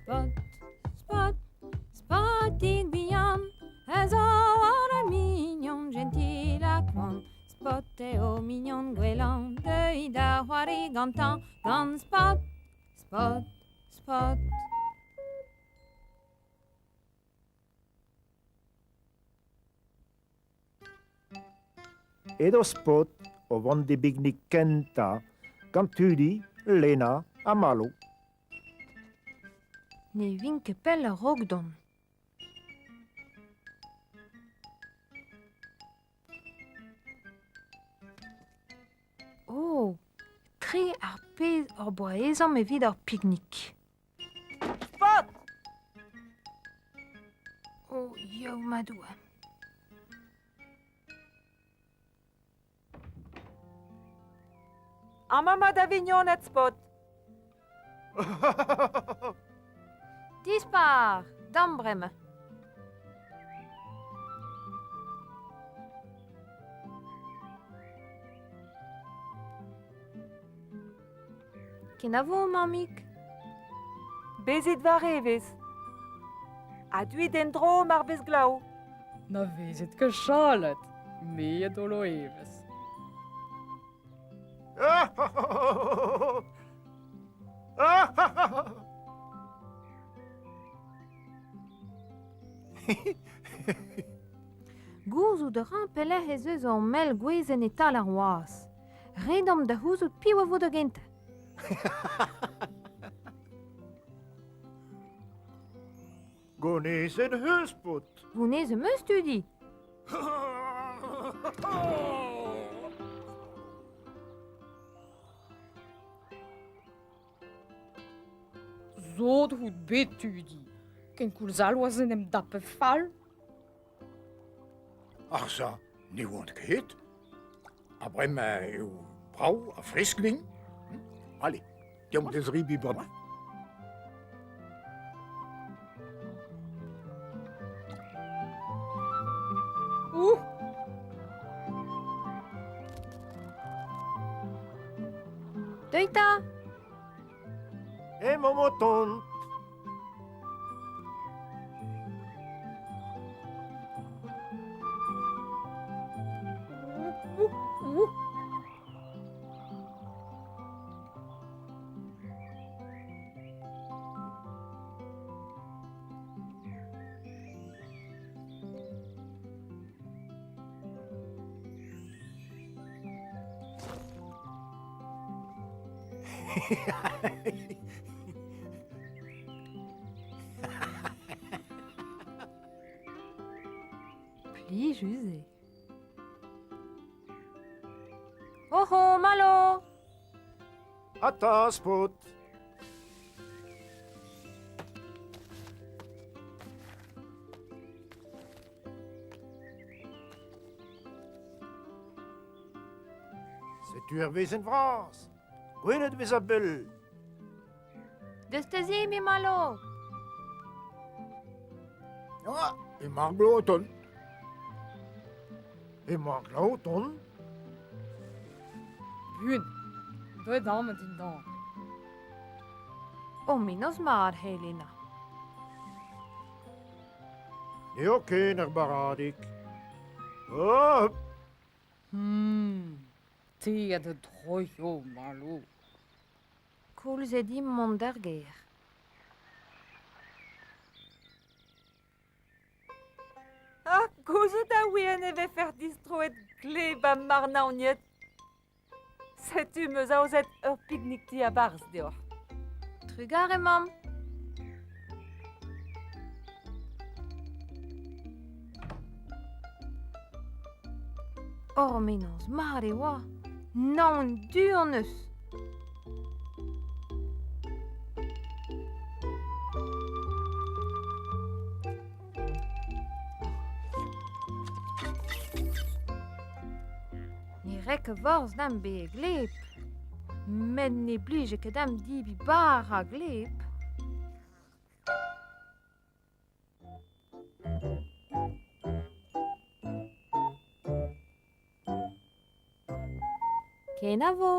Spot, Spot, Spotig bihan a zo ur mignon jentil ha koant. Spot eo mignon gwellañ, deuit da c'hoari gantañ gant Spot, Spot, Spot. Edo Spot o vont d'e biknik kentañ gant Tudi, Lena ha Malo. Ne vin ket pell a-raok dont. Oh, tre ar pezh hor boa ezhomm evit ar piknik. Spot! Oh, yaou ma Doue. Amañ 'ma da vignoned, Spot. Dispar! Dam bremañ. Kenavo, mammig. Bezit war evezh. Ha duit en-dro mar bez glav. Na vezit ket chalet, me a daolo evezh. Gouzout a ran pelec'h ez eus ur mell gwezenn e-tal ar wazh. Redomp da c'houzout piv a vo da gentañ. Gonezet eus, paotr. Gonezet 'm eus, Tudi. Sot out bet, Tudi. Kenkoulz all oas en em dapet fall. Arsa, ne oant ket. Ha bremañ eo brav ha fresk din. Allez, deomp da zebriñ bremañ. Ouh Deuit 'ta Emaomp o tont. Plijus eo. Oho, Malo! Ataz, paotr! Setu ur wezenn vras. Gwelet 'vez a-bell. Deus da zebriñ, Malo! Ah, emañ ar glav o tont. Emañ ar glav o tont. Buan, deuet amañ dindan. Oh, mennozh mat, Helena. N'eo ken ar baradig. Oh! Hmm, te a da droio, Malo. Koulz eo dimp mont d'ar gêr. Ha gouzout a ouien e vefec'h distroet gleb ha marnaoniet. Setu 'm eus aozet ur piknik diabarzh deoc'h. Trugarez, mamm. Hor mennozh mat e oa. Naon du hon eus. Ne rae ket forzh da'm bezañ gleb. Met ne blije ket da'm debriñ bara gleb. Kenavo!